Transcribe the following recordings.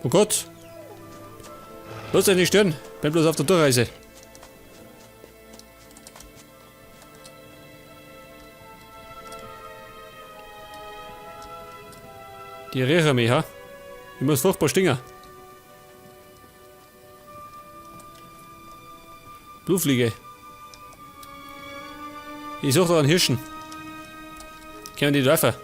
Oh Gott! Lasst euch nicht stören, bin bloß auf der Durchreise. Die riechen mich, ha? Ich muss furchtbar stinken. Blutfliege. Ich suche da einen Hirschen. Können die treffen?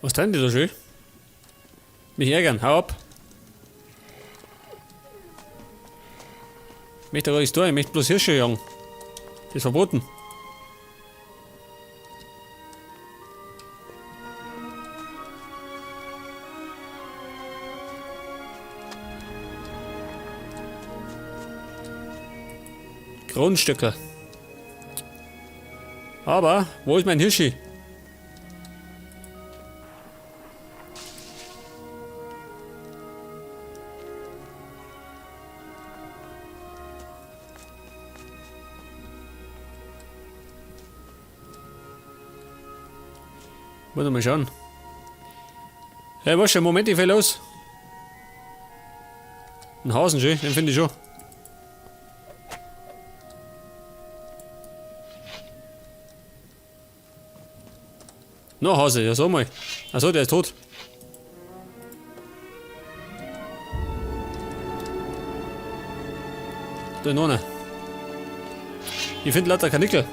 Was treiben die da schön? Mich ärgern, hau ab! Ich möchte gar nichts tun, ich möchte bloß Hirsche jagen. Das ist verboten. Grundstücke. Aber, wo ist mein Hirschi? Muss mal schauen. Hey, was schon, Moment, ich fahr los. Ein Hasen, schön, den finde ich schon. Noch Hase, ja sag mal. Achso, der ist tot. Da ist noch einer. Ich finde lauter Karnickel.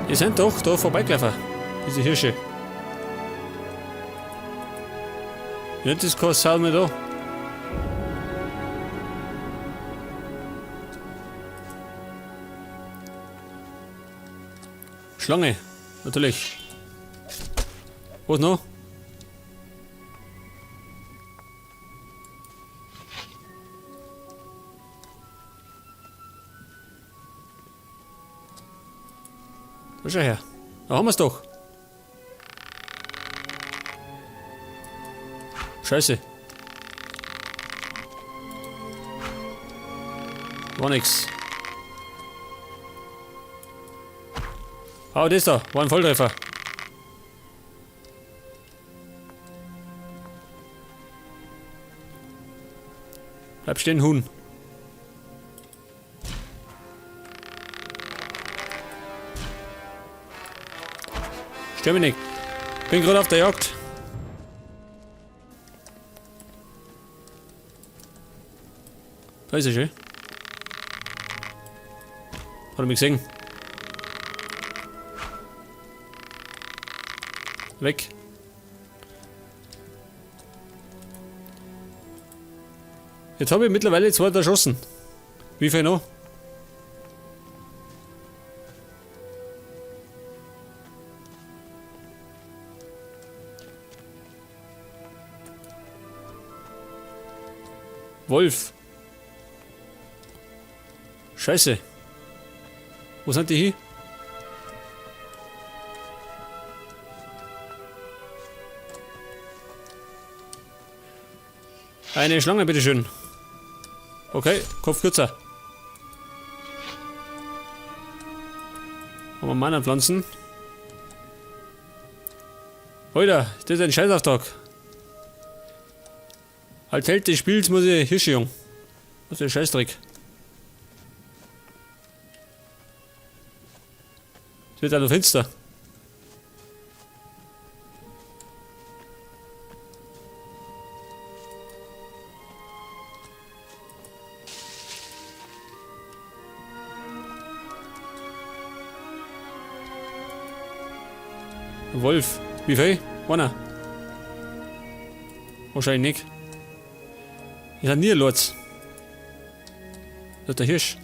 Die sind doch da vorbeigelaufen, diese Hirsche. Ja, das ist kein Sau mehr da. Schlange, natürlich. Was noch? Da schau her. Da haben wir's doch. Scheiße. War nix. Ah, das da. War ein Volltreffer. Bleib stehen, Huhn. Stör mich nicht. Bin gerade auf der Jagd. Da ist er schon. Hat er mich gesehen. Weg. Jetzt habe ich mittlerweile zwei erschossen. Wie viel noch? Wolf. Scheiße. Wo sind die hin? Eine Schlange, bitteschön. Okay, Kopf kürzer. Haben wir Mana Pflanzen. Alter, das ist ein Scheißauftrag. Als Held des Spiels muss ich Hirsche jagen. Was für ein Scheißdreck. Es wird auch noch finster. Wolf. Wie viel? Einer. Wahrscheinlich nicht. Ich hab nie Lords. Das ist der Hirsch.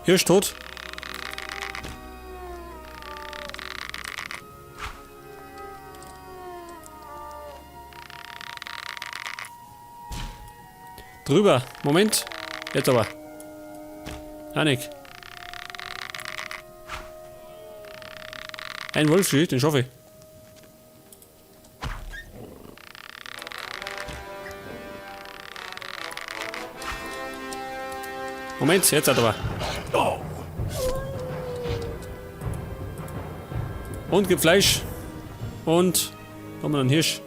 Hirsch tot. Drüber. Moment. Jetzt aber. Anik. Ein Wolf, den schaffe ich. Moment, jetzt hat aber. Und gibt Fleisch. Und haben wir einen Hirsch.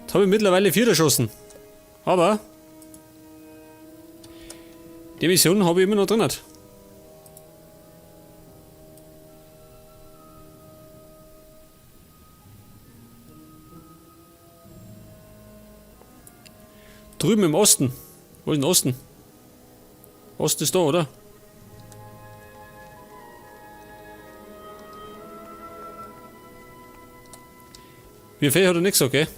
Jetzt habe ich mittlerweile 4 erschossen. Aber die Mission habe ich immer noch drin. Drüben im Osten. Wo ist denn Osten? Osten ist da, oder? Wie viel hat er nichts, okay?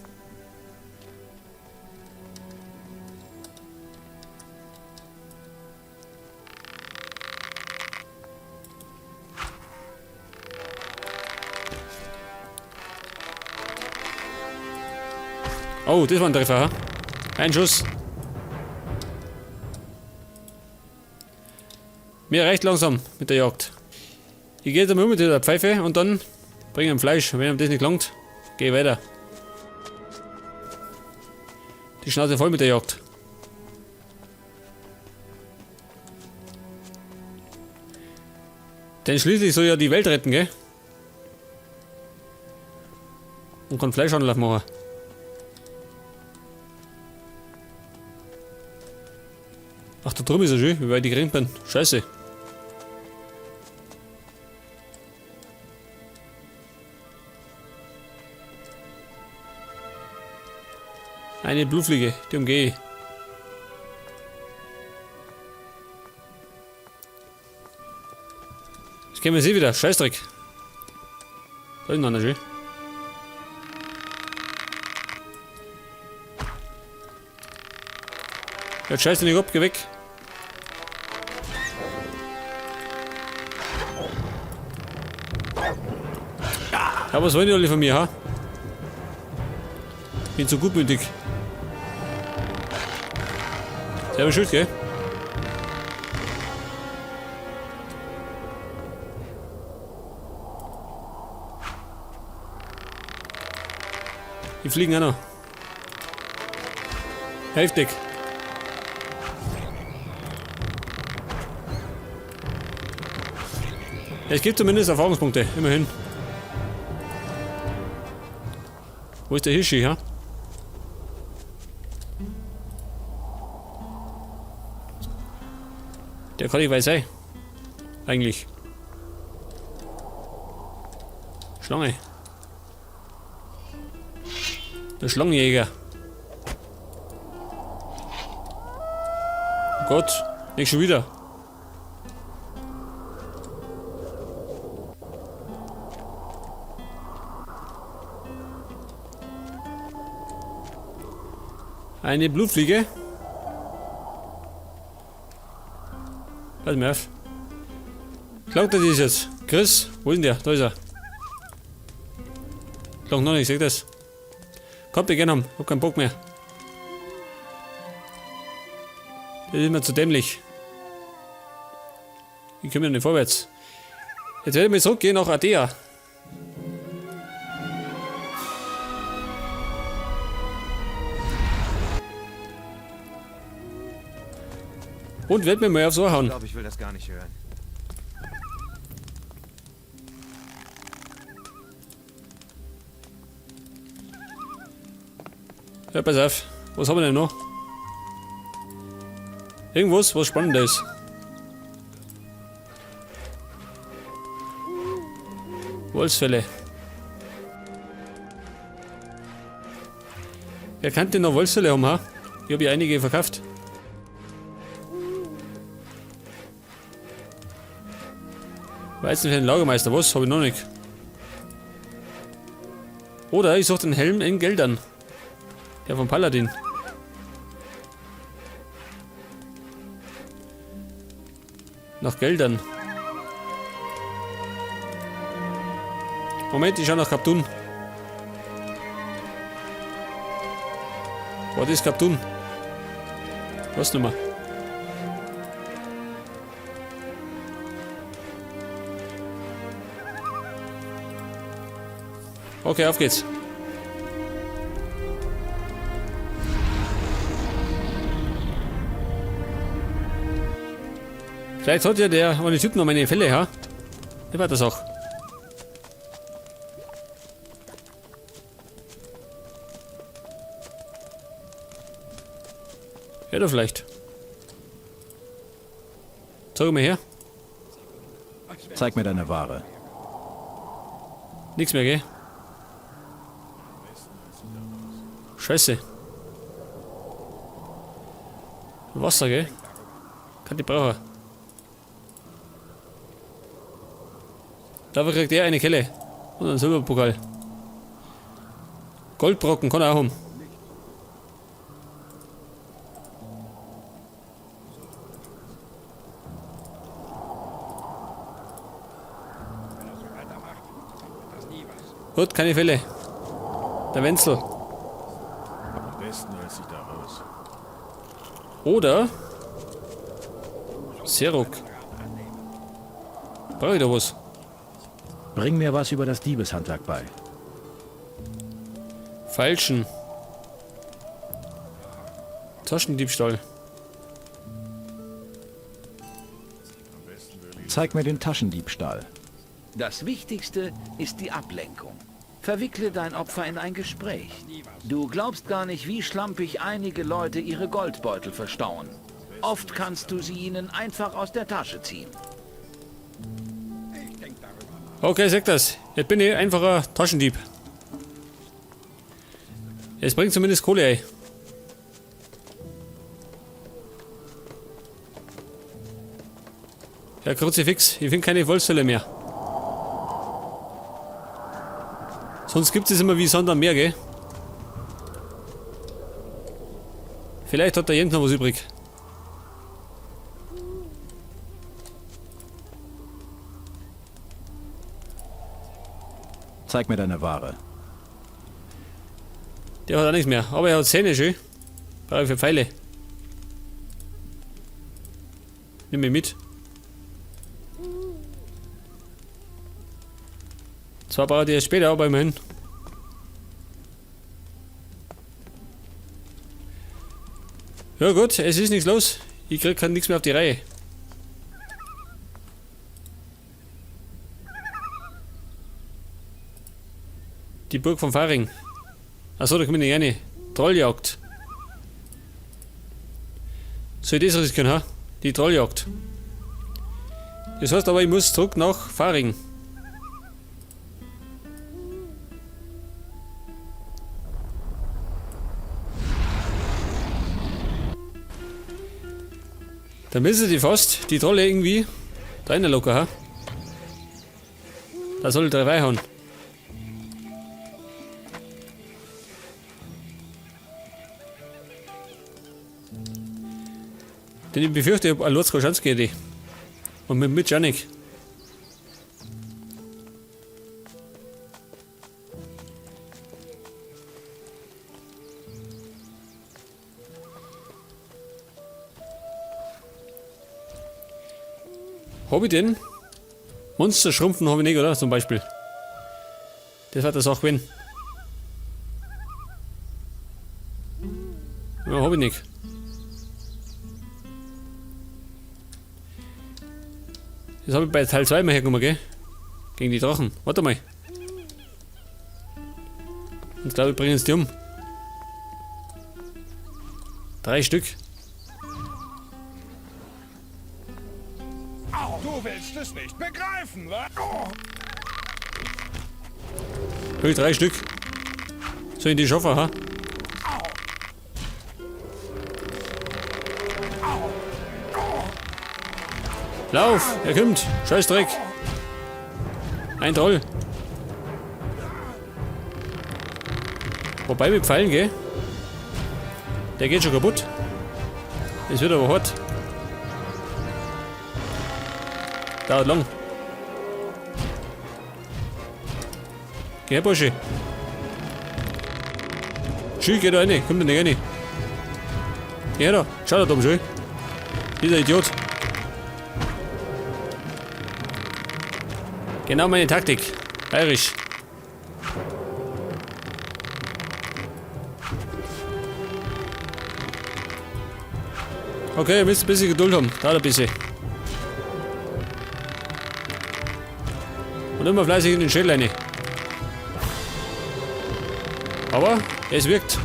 Oh, das war ein Treffer. Ein Schuss. Mir reicht langsam mit der Jagd. Ich gehe jetzt einmal um mit der Pfeife und dann bringe ich ihm Fleisch. Wenn ihm das nicht langt, geh ich weiter. Die Schnauze voll mit der Jagd. Denn schließlich soll ja die Welt retten, gell? Und kann Fleischanlauf machen. Ach, da drüben ist er schon, wie weit ich gerannt bin. Scheiße. Eine Blutfliege, die umgehe ich. Jetzt kennen wir sie wieder. Scheißdreck. Da ist noch einer schön. Ja, scheiße nicht ab, geh weg. Ja, was wollen die alle von mir, ha? Bin zu gutmütig. Selber schuld, gell? Die fliegen auch noch. Heftig. Ja, es gibt zumindest Erfahrungspunkte, immerhin. Wo ist der Hirschi, ha? Der kann nicht weit sein. Eigentlich. Schlange. Der Schlangenjäger. Oh Gott, nicht schon wieder. Eine Blutfliege. Pass mir auf. Klangt das jetzt? Chris, wo ist denn der? Da ist er. Klangt noch nicht, seht das. Kommt, wir gehen haben. Hab keinen Bock mehr. Das ist immer zu dämlich. Ich komme ja nicht vorwärts. Jetzt werde ich mal zurückgehen nach Ardea. Und werd mir mal aufs Ohr hauen. Ich glaube, ich will das gar nicht hören. Ja, pass auf. Was haben wir denn noch? Irgendwas, was spannend ist. Wolfsfälle. Wer kann denn noch Wolfsfälle haben, ha? Ich hab ja einige verkauft. Weizen für den Lagermeister, was? Hab ich noch nicht. Oder ich such den Helm in Geldern. Der vom Paladin. Nach Geldern. Moment, ich schau nach Kaptun. Was ist Kaptun? Was nochmal? Okay, auf geht's. Vielleicht hat ja der eine Typ noch meine Fälle, ha? Ich war das auch. Ja, da vielleicht. Zeig mal her. Zeig mir deine Ware. Nix mehr, gell? Scheiße. Wasser, gell? Kann die brauchen. Dafür kriegt er eine Kelle. Und einen Silberpokal. Goldbrocken kann er auch haben. Gut, keine Fälle. Der Wenzel. Am besten hältst dich da raus. Oder Serok. Brauche ich da was? Bring mir was über das Diebeshandwerk bei. Falschen. Taschendiebstahl. Zeig mir den Taschendiebstahl. Das Wichtigste ist die Ablenkung. Verwickle dein Opfer in ein Gespräch. Du glaubst gar nicht, wie schlampig einige Leute ihre Goldbeutel verstauen. Oft kannst du sie ihnen einfach aus der Tasche ziehen. Okay, sag das. Jetzt bin ich einfacher Taschendieb. Es bringt zumindest Kohle ein. Ja, Kruzifix, ich finde keine Wolfshölle mehr. Sonst gibt es immer wie Sand am Meer, gell? Vielleicht hat der Jens noch was übrig. Zeig mir deine Ware. Der hat auch nichts mehr, aber er hat Zähne schön. Brauche ich für Pfeile. Nimm mich mit. Zwar brauche ich die erst später, aber immerhin. Ja gut, es ist nichts los. Ich krieg halt nichts mehr auf die Reihe. Die Burg von Faring. Achso, da komme ich nicht rein. Trolljagd. Soll ich das riskieren, ha? Die Trolljagd. Das heißt aber, ich muss zurück nach Faring. Da müssen die fast, die Trolle irgendwie, da rein locker, ha? Da soll ich drei reinhauen. Denn ich befürchte, ich hab allein keine Chance gegen die. Und mit Mitch auch nicht. Hab ich den? Monster schrumpfen hab ich nicht, oder? Zum Beispiel. Das wird das auch gewesen. Ja, hab ich nicht. Das hab ich bei Teil 2 mal hergenommen, gell? Gegen die Drachen. Warte mal. Und glaube ich, bringen sie die um. 3 Stück. Du willst es nicht begreifen, was? Oh. Hey, 3 Stück. So in die Schaffer, ha? Lauf! Er kommt! Scheißdreck! Ein Troll! Wobei mit Pfeilen, gell? Der geht schon kaputt. Es wird aber hart. Dauert lang. Geh her, Bursche. Schön, geh da rein. Komm da nicht rein. Geh her da. Schau da dumm, schön. Dieser Idiot. Genau meine Taktik. Bayerisch. Okay, ihr müsst ein bisschen Geduld haben. Dauert ein bisschen. Und immer fleißig in den Schädel rein. Aber es wirkt.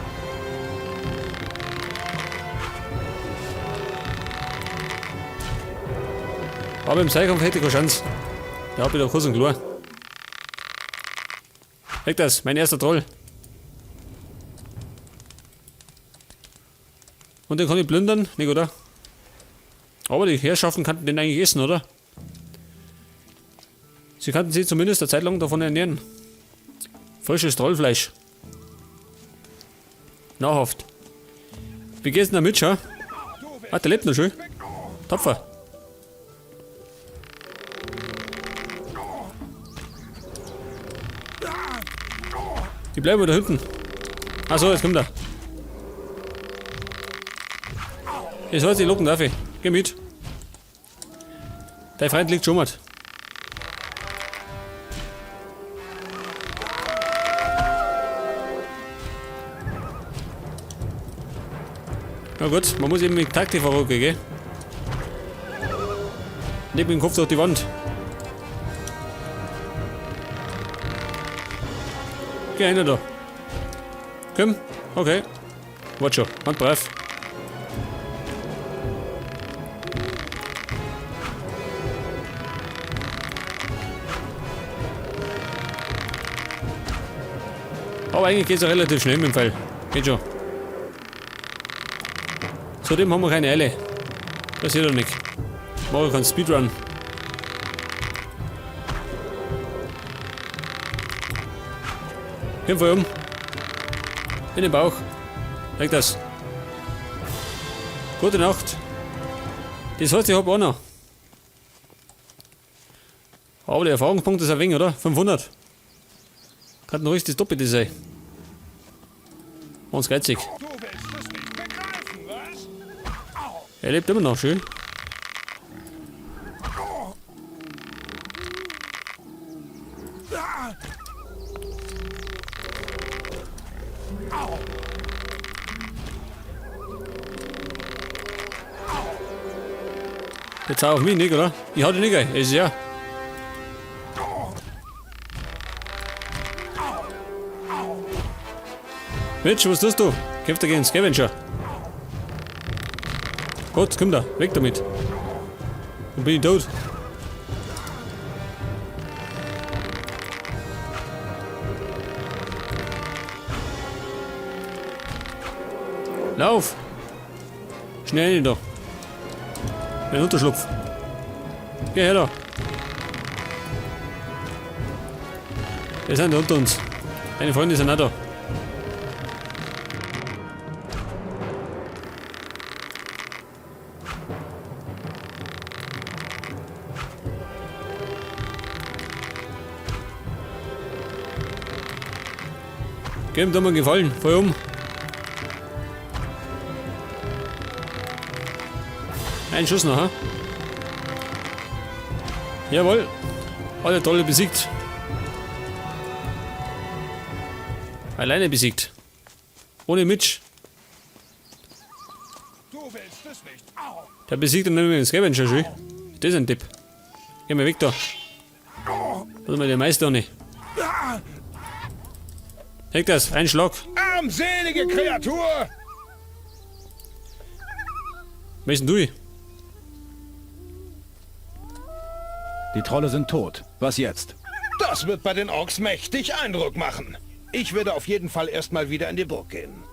Aber im Seilkampf hätte ich keine Chance. Da hab ich doch kurz und klar. Weg das, mein erster Troll. Und den kann ich plündern, nicht oder? Aber die Herrschaften kannten den eigentlich essen, oder? Sie kannten sich zumindest eine Zeit lang davon ernähren. Frisches Trollfleisch. Nahrhaft. Wie geht's denn damit schon? Ah, der lebt noch schön. Tapfer. Ich bleibe da hinten. Achso, jetzt kommt er. Ich soll sie locken, darf ich. Geh mit. Dein Freund liegt schon mal. Na gut, man muss eben mit Taktik vorgehen, gell? Nicht mit dem Kopf durch die Wand. Geh einer da. Komm, okay. Warte schon, handbrav. Aber eigentlich geht's ja relativ schnell mit dem Pfeil. Geht schon. Zudem haben wir keine Eile. Passiert doch nichts. Mach ich keinen Speedrun. Komm voll um. In den Bauch. Leg das. Gute Nacht. Das heißt, ich hab auch noch. Aber die Erfahrungspunkte sind ein wenig, oder? 500. Kann ruhig das Doppelte sein. Uns geizig. Du willst es nicht begreifen, was? Er lebt immer noch, schön. Jetzt auch auf mich nicht, oder? Ich hau dich nicht ein. Ist ja. Mensch, was tust du? Kämpft er gegen den Scavenger. Gott, komm da, weg damit. Dann bin ich tot. Lauf! Schnell da. Ein Unterschlupf. Geh her da. Wir sind unter uns. Deine Freunde sind auch da. Gib ihm doch mal einen Gefallen. Voll um. Ein Schuss noch, ha? Jawohl. Alle Trolle besiegt. Alleine besiegt. Ohne Mitch. Du willst es nicht. Au! Der besiegt dann nämlich den Scavenger schon. Das ist ein Tipp. Geh mal weg da. Warte mal, der Meister nicht. Heck das, ein Schlag. Armselige Kreatur! Wer ist denn du? Die Trolle sind tot. Was jetzt? Das wird bei den Orks mächtig Eindruck machen. Ich würde auf jeden Fall erstmal wieder in die Burg gehen.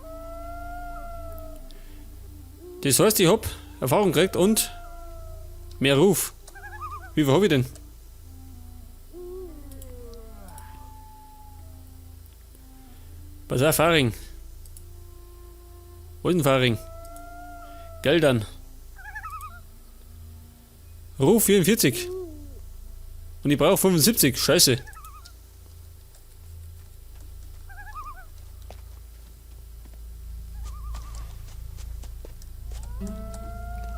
Das heißt, ich hab Erfahrung gekriegt und mehr Ruf. Wie viel hab ich denn? Pass auf, Faring. Wo ist denn Faring? Geldern. Ruf 44. Und ich brauche 75. Scheiße.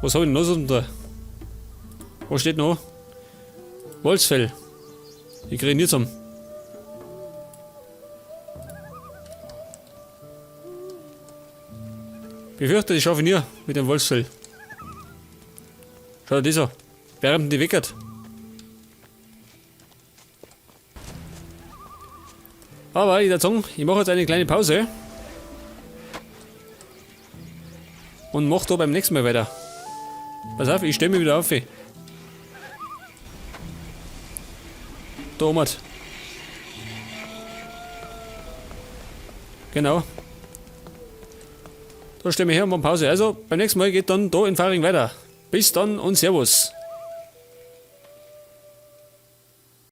Was hab ich denn noch so da? Was steht noch? Wolfsfell. Ich krieg ihn nicht zusammen. Befürchte, ich schaffe nie mit dem Wolfsfell. Schau dir das an. Während die weckert. Aber ich würde sagen, ich mache jetzt eine kleine Pause. Und mach da beim nächsten Mal weiter. Pass auf, ich stelle mich wieder auf. Da oben. Genau. Da stehen wir her und machen Pause. Also, beim nächsten Mal geht dann da in Faring weiter. Bis dann und Servus.